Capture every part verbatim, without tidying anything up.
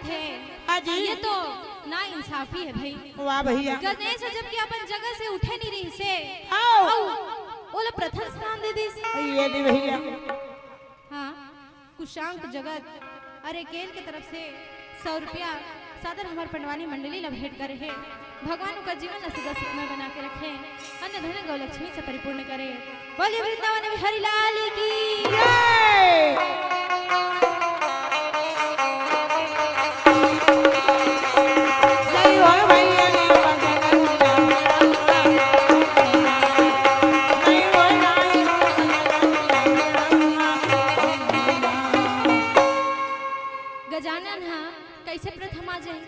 हे। हाँ जी। ये तो ना इंसाफी हे भई। वाह भैया। गणेश जबकि अपन जगह से उठे नहीं रहिसे। आओ। अउ ओला प्रथम स्थान दे दिस। ये नहीं भैया। हाँ, कुशांक जगत अउ एकेल के तरफ से सौ रुपया सादर हमर पंडवानी मंडली ला भेंट करे हे। भगवान ओकर जीवन ला सदा सुखमय बना के रखे, अन्न धन गौ लक्ष्मी से परिपूर्ण करे। बोलिए वृंदावन बिहारी लाल की। जय। जय हो भैया, जय हो भैया। गजानन ह कइसे प्रथम आ जाही?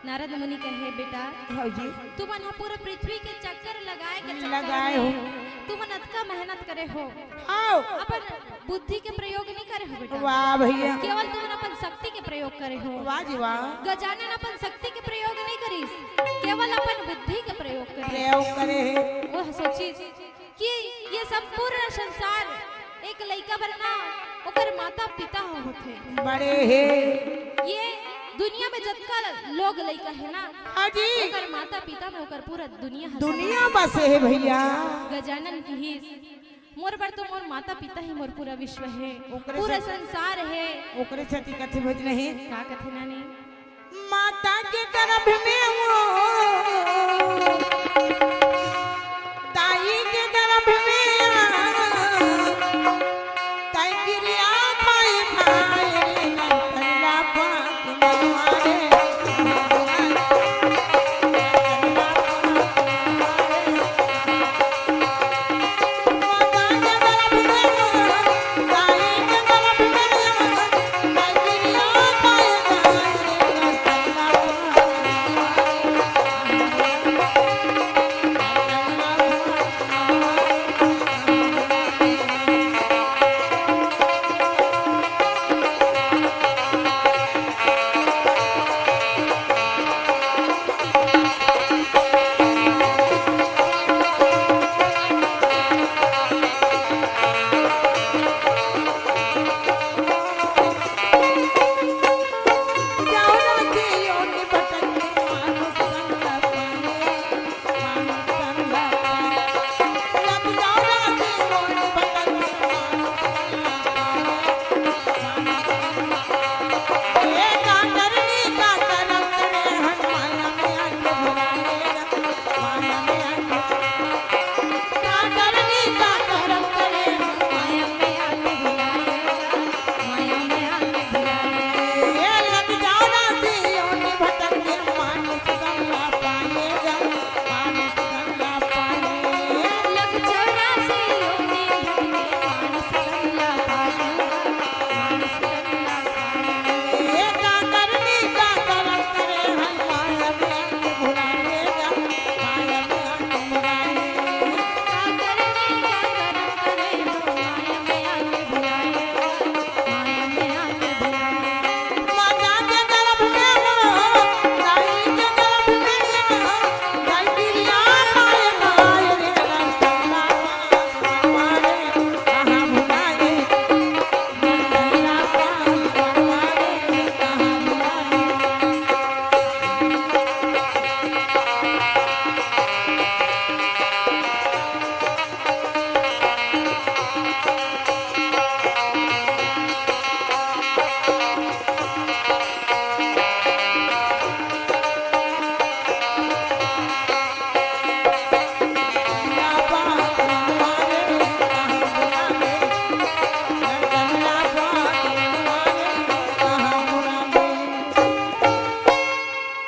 नारद मुनि कहे, "बेटा, हाँ जी। तुमन ह पूरा पृथ्वी के चक्कर लगाए के चक्कर लगाए में हो। तुमन अतका मेहनत करे हो। हाँ। अपन बुद्धि के प्रयोग नहीं करे हो बेटा। वाह भैया। केवल तुमन अपन शक्ति के प्रयोग करे हो।" वाह जी वाह। गजानन अपन शक्ति के प्रयोग नहीं करिस, केवल अपन बुद्धि के प्रयोग करे। प्रयोग करे हे। ओह सोचिस कि ये संपूर्ण संसार एक लइका बर ना, ओकर माता पिता ह होथे। बड़े हे। ये दुनिया में जतका लोग लइका हे ना, हाँ जी। ओकर माता पिता में ओकर पूरा दुनिया ह दुनिया समाहित बसे हे भैया। गजानन किहिस, "मोर बर तो मोर माता पिता ही मोर पूरा विश्व हे, ओकरे पूरा से संसार हे।" ओकरे सेती कथे भजन हे। का कथे नानी? माता के गर्भ में वो, ताई के गर्भ में, ताई गिरिया खाए खाए रे, नंदन बाबा के मनवा रे।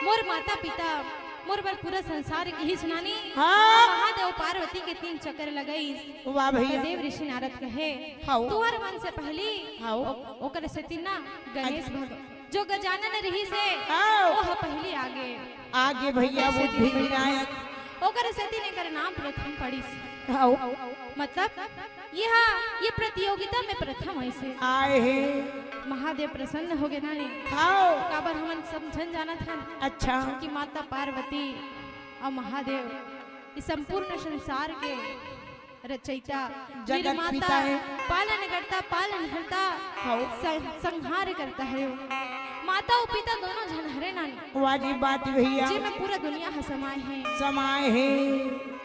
मोर माता पिता, मोर बर पूरा संसार के ही सुनानी। हाँ। महादेव पार्वती के तीन चक्कर लगाइस। वाह भैया। तो देव ऋषि नारद कहे, हाओ। तुहर मन से पहली हाओ। ओ-, ओकर सेती ना गणेश अच्छा। भग-, जो गजानन रहिस हे, हाओ। ओह पहली आगे। आगे भैया, ओकर सेती बुद्धि विनायक। ओकर सेती एकर नाम प्रथम पड़िस। हाओ। मतलब, ये हा, ये प्रतियोगिता में प्रथम आइस हे। आए हे। महादेव प्रसन्न हो गे ना रे। हाओ। काबर हमन सब झन जानत हन। अच्छा। कि माता पार्वती अउ महादेव, ये संपूर्ण संसार के रचयिता, जगत निर्माता, पिता हे। पालनकर्ता, पालनहर्ता, हव। सं-, संहार करता हे। माता अउ पिता दोनों झन हरे नानी। वाह जी बात भैया। जेमे पूरा दुनिया ह समाय हे। समाय हे।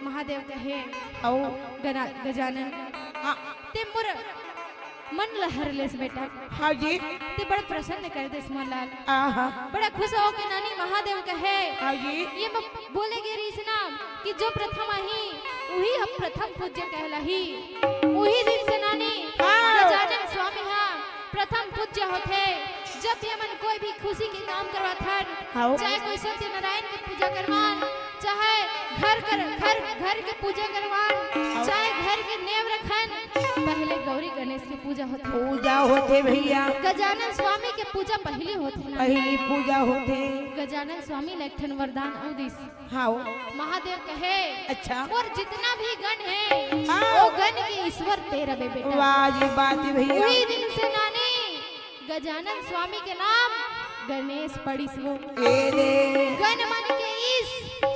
महादेव कहे, हव। गना-, गजानन, हाँ। ते मोर मन ल हर लेस बेटा। हाँ जी। ते बड़ प्रसन्न कर देस मोला। आहा। बड़ा खुश होके नानी महादेव कहे। हाँ जी। ये मैं बोले गे रहिस ना कि जो प्रथम आही, उही हम प्रथम पूज्य कहलाही। उही दिन से नानी हाँ। गजानन स्वामी हा प्रथम पूज्य होथे। जब ये मन कोई भी खुशी के काम करवाथन, हाँ। चाहे कोई सत्यनारायण के पूजा करवान, चाहे घर कर, घर, घर के पूजा करवान, हाँ। चाहे घर के नेव रखन, पहले गौरी गणेश की पूजा होथे। पूजा होथे भैया। गजानन स्वामी के पूजा पहली होथे ना। पहली पूजा होथे। गजानन स्वामी ल एक ठन वरदान अउ दिस। हाँ। महादेव कहे, अच्छा। मोर जितना भी गण हे, हाँ। वो गण के ईश्वर ते रबे बेटा। वाह जी बात भैया। उही दिन से नानी गजानन स्वामी के नाम गणेश पड़िस वो। ए रे। गण मन के ईश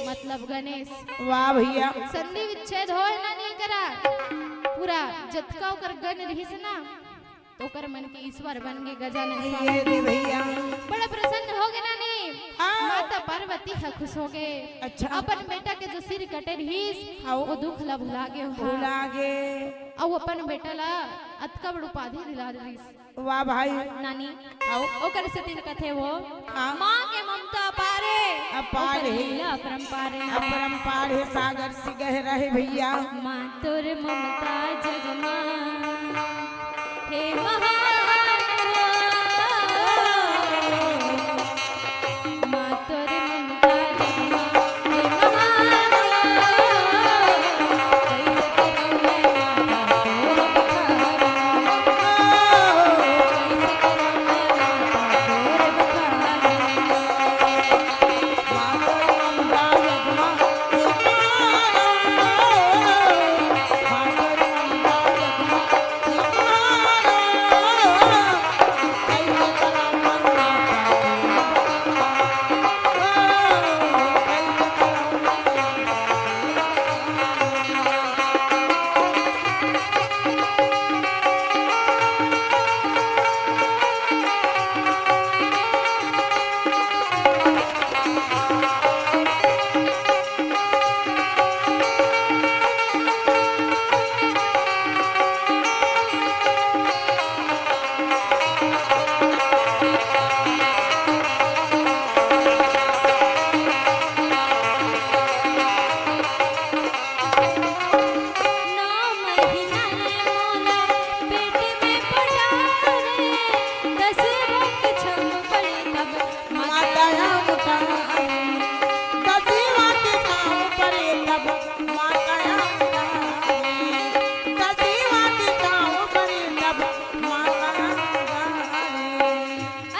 मतलब गणेश। वाह भैया। संधि विच्छेद होय ना नहीं करा, पूरा जतका ओकर गण रहिस ना, तो ओकर मन के ईश्वर बन गे गजानन स्वामी। ए रे भैया। बड़ा प्रसन्न हो गे नानी। हाँ। माता पार्वती ह खुश हो गे। अच्छा। अपन बेटा के जो सिर कटे रहिस, हाँ। वो दुख ला भुला गे हो। भुला गे। अउ अपन बेटा ला अतका बड़ उपाधि दिला रहिस। वाह भाई। नानी, आओ। ओकर सेती कथे वो, हाँ। माँ के ममता अपार हे, अपार ओकर हे। लीला अपरंपार हे। अपरंपार हे, सागर से गहरा हे भैया। माँ तोर ममता जग मा हे महान हो।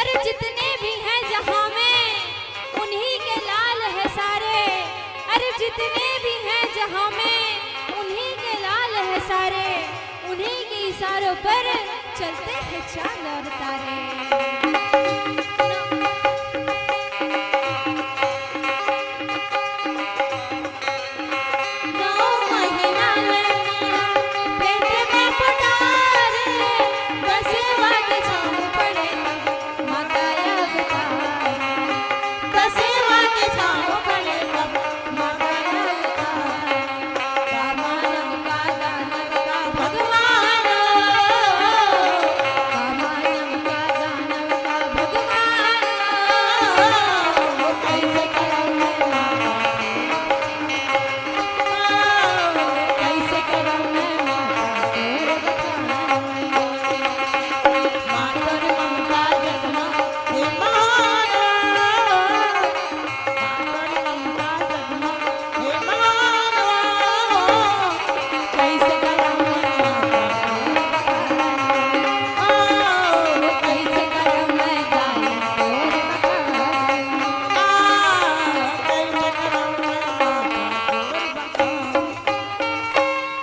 अरे जितने भी हैं जहां में, उन्हीं के लाल है सारे। अरे जितने भी हैं जहां में, उन्हीं के लाल है सारे। उन्हीं के इशारों पर चलते हैं चांद और तारे।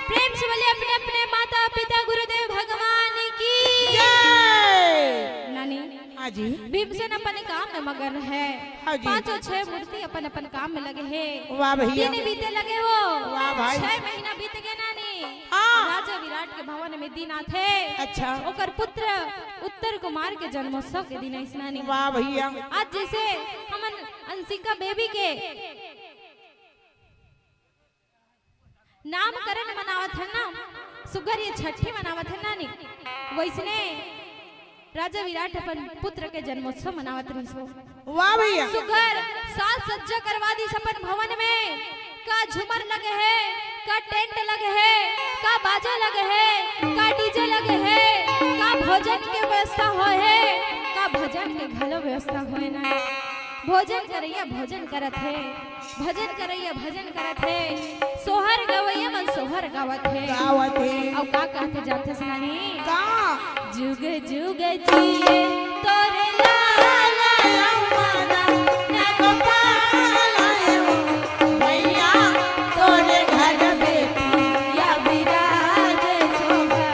प्रेम से बोलिए अपने अपने माता पिता गुरुदेव भगवान की। जय। नानी, हाँ जी। भीमसेन अपन काम में मगन है। हाँ जी। पांचों छह मूर्ति अपन अपन काम में लगे है। वाह भैया। दिन बीते लगे वो। वाह भाई। छह महीना बीत गए नानी। विराट के भवन में दिन आथे। अच्छा। ओकर पुत्र उत्तर कुमार के जन्मोत्सव के दिन अइसना नहीं। वाह भैया। आज जैसे हमन अंशिका बेबी के नामकरण मनावत हन ना, सुग्घर ये छठी मनावत हन ना नी, वैसने राजा विराट अपन पुत्र के जन्मोत्सव मनावत रहिस हो। वाह भैया। सुग्घर साज सज्जा करवा दिस अपन भवन में, का झूमर लगे हे, का टेंट लगे हे, का बाजा लगे हे, का डीजे लगे हे, का भोजन के व्यवस्था होए हे, का भजन के घलो व्यवस्था होए ना। भोजन करइया भोजन करत हे, भजन करइया भजन करत हे, सोहर गवइया मन सोहर गावत हे। गावत हे। अउ का कहत हे जानथस नहीं? का? जुग जुग जिए तोरे लाल अम्मा ना, ना गोपाल हो, भैया तोरे घर बेटिया विराजे शोभा।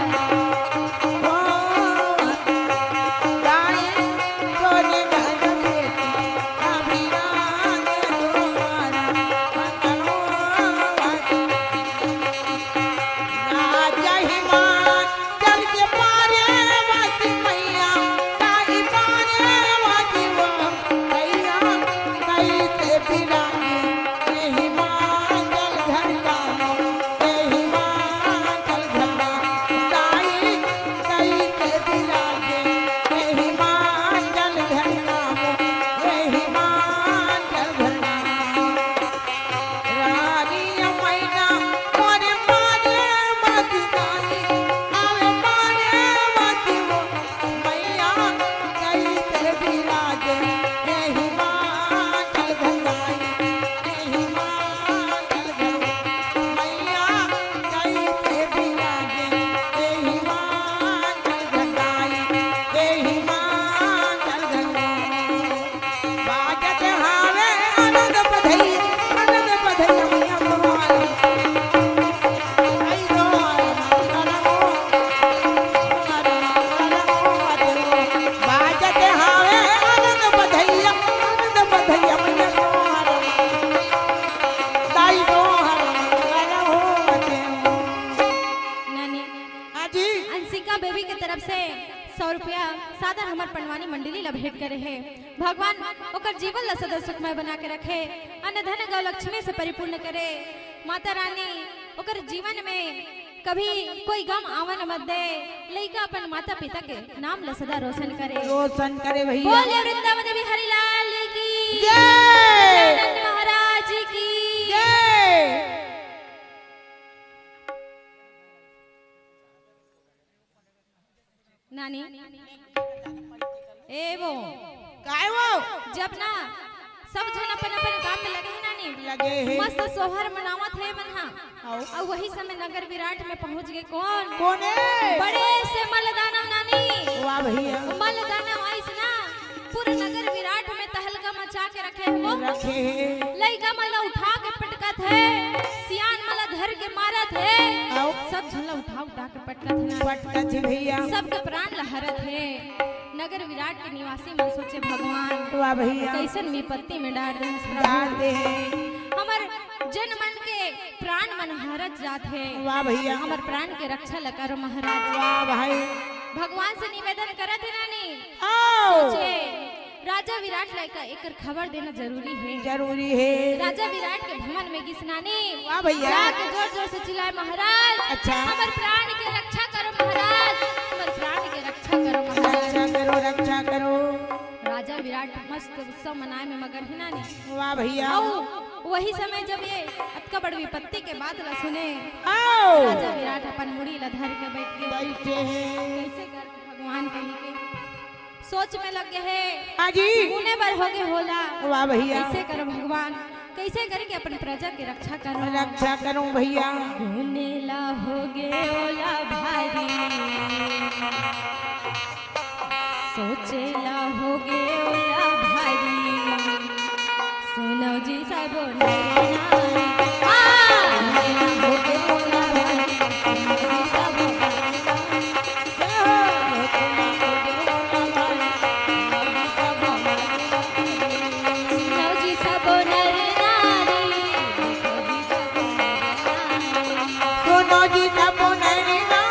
नानी, हाँ जी। अंशिका बेबी के तरफ से सौ रुपया सादर हमर पंडवानी मंडली ला भेंट करे हे। भगवान ओकर जीवन ला सदा सुखमय बना के रखे, अन्न धन गौ लक्ष्मी से परिपूर्ण करे। माता रानी ओकर जीवन में कभी कोई गम आवन मत दे। लइका अपन माता पिता के नाम ला सदा रोशन करे। रोशन करे भैया। बोले वृंदावन बिहारी लाल की जय। गजानंद महाराज की जय। नानी, ए वो, काय वो? जब ना सब झन अपन अपन काम में लगे हे नानी, लगे हे। मस्त सोहर मनावत हे मन हा। अउ? अउ वही समय नगर विराट में पहुंच गे कोन? कोने? बड़े से मल दानव नानी। वाह भैया। मल दानव आइस ना, पूरा नगर विराट में तहलका मचा के रखे हे वो। रखे हे। लइका मन ला उठा के पटकत हे, सियान मन ला धर के मारत हे। अउ? सब झन ला उठा उठा के पटकत हे ना। पटकत हे भैया। सबके प्राण ला हरत हे। नगर विराट के निवासी मन सोचे, भगवान, वाह भैया। कइसन विपत्ति में डार दे हस प्रभु। डार दे हे। हमर जन मन के प्राण मन हरत जात हे। वाह भैया। हमर प्राण के रक्षा ल करो महाराज। वाह भाई। भगवान से निवेदन करत हे नानी। आओ। सोचे, राजा विराट लइका एकर खबर देना जरूरी हे। जरूरी हे। राजा विराट के भवन में गिस नानी। वाह भैया। जाके जोर जोर से चिल्लाए, महाराज, अच्छा। हमर प्राण के रक्षा करो महाराज, हमर प्राण के रक्षा करो महाराज। रक्षा करो, रक्षा करो। राजा विराट मस्त उत्सव मनाए में मगन हे नानी। वाह भैया। अउ वही समय जब ये अतका बड़ विपत्ति के बात ला सुने, आओ। राजा विराट अपन मुड़ी ला धर के बैठ गे। बैठे हे। कइसे कर भगवान कही के सोच में लग गे हे। हाँ जी। गुने बर हो गे होला। वाह भैया। कइसे करो भगवान, कइसे करके अपन प्रजा के रक्षा करो। रक्षा करो भैया। गुने ला हो गे ओला भारी, सोचे ला हो गे ओला भारी। सुनो जी सबो नर नारी। आ, गुने ला हो गे ओला भारी, सुनो जी सबो नर नारी।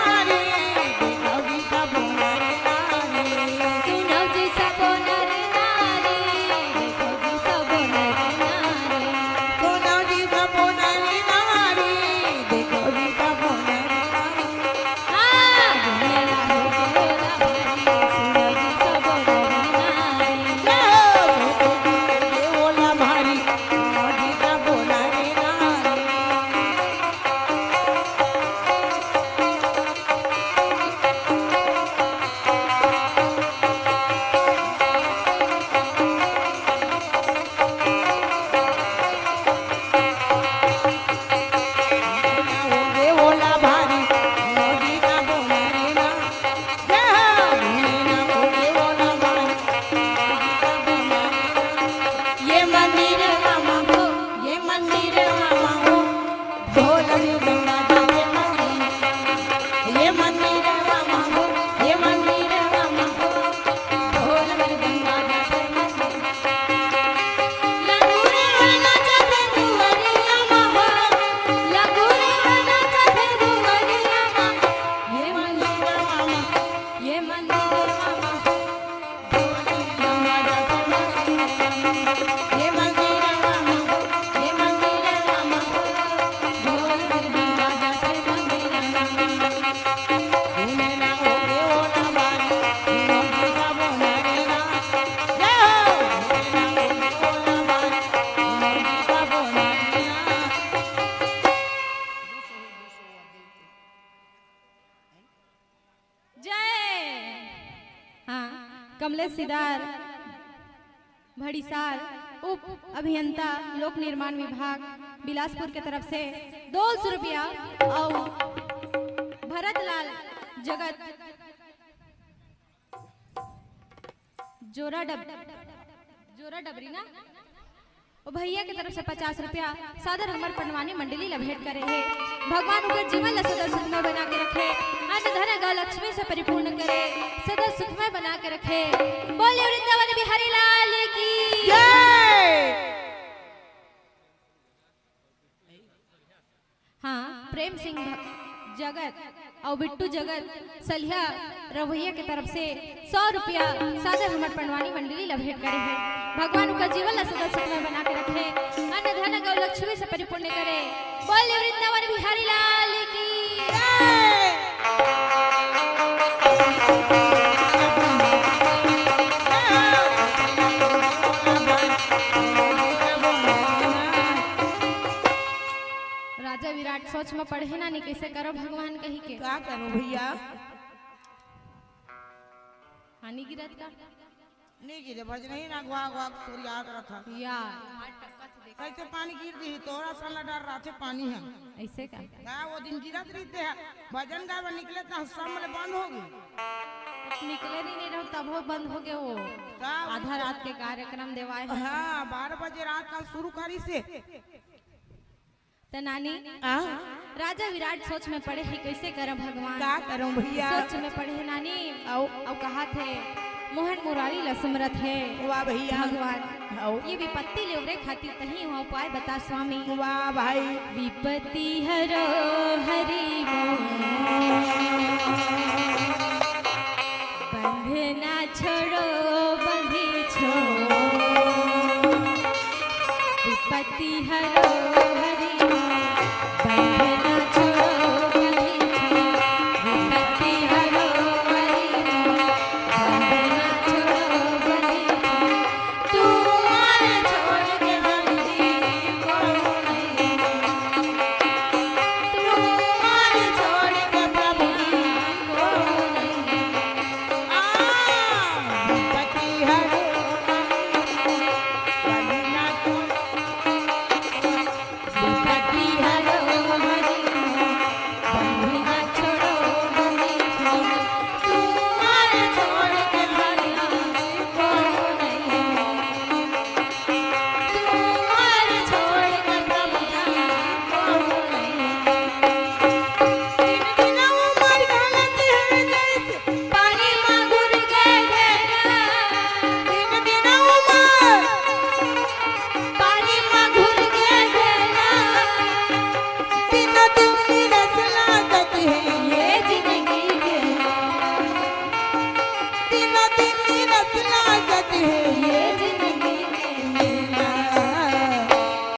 जय। हाँ, कमलेश सिदार भड़िसार, उप अभियंता लोक निर्माण विभाग बिलासपुर के तरफ से दो सौ रुपया और भरत लाल जगत जोरा डब-, जोरा डबरी ना, ओ भैया के तरफ से पचास रुपया सादर हमर पंडवानी मंडली ला भेंट करे हे। भगवान उनकर जीवन ला सदा सुखमय बना के रखे, अन्न धन गौ लक्ष्मी से परिपूर्ण करे, सदा सुखमय बना के रखे। बोलिए वृंदावन बिहारी लाल की। जय। हाँ, प्रेम सिंह भ-, जगत और बिट्टू जगत सलिया रवैया के तरफ से सौ रुपया सादर हमर पंडवानी मंडली ला भेंट करे हे। भगवान उनकर जीवन ला सदा सुखमय बना के रखे, अन्न धन गौ लक्ष्मी से परिपूर्ण करे। बोलिए वृंदावन बिहारी लाल की। जय। राजा विराट सोच में पड़े हे नानी, कैसे करो भगवान कही के। का करो भैया? पानी गिरत का? नहीं गिरे, भजन ही ना घुआ घुआ के सुरियात रहा। या। कैसे पानी गिर दी? तोरा सन ला डर रहा थे पानी है। ऐसे का? का वो दिन गिरत रहिथे, भजन गावे निकले तो सब ले बंद हो गई। निकले नहीं, नहीं रहो, तब हो बंद हो गए वो। का वो आधा रात के कार्यक्रम देवाए हैं। हाँ, बारह बजे रात का शुरू करी से। त नानी, आ? राजा विराट सोच में पड़े हे, कैसे करम भगवान? का करम भैया? सोच में पड़े हे नानी। आओ। अउ कहा थे, मोहन मुरारी ला सुमरत हे। वाह भैया। भगवान, आओ। ये विपत्ति ले उबरे खातिर तहीं हो उपाय बता स्वामी। वाह भाई। विपत्ति हरो हरि मोहन, बंधना छोड़ो बंधी छोड़, विपत्ति हरो